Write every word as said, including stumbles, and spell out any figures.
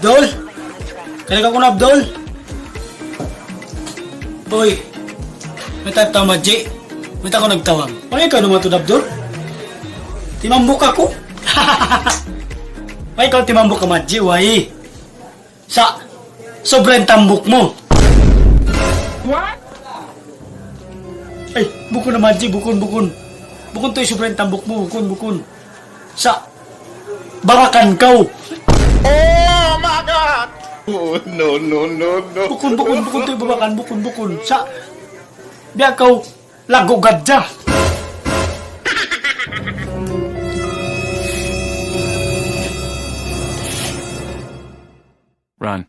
Abdul? Kaya ka kono Abdul? Oi, mita tama je, mita kono tawang. Oi, kano matu Abdul? Timam buka ku? Oi, kau timam buka maji, wai. Sa, sobren tambuk mu. What? Eh, bukun maji, bukun, bukun. Bukun tu sobren tambuk mu, bukun, bukun. Sa, babakan kau. Oh my God! Oh, no, no, no, no. Bukun, bukun, bukun tu babakan, bukun, bukun. Sa, biar kau lagu gajah. Run.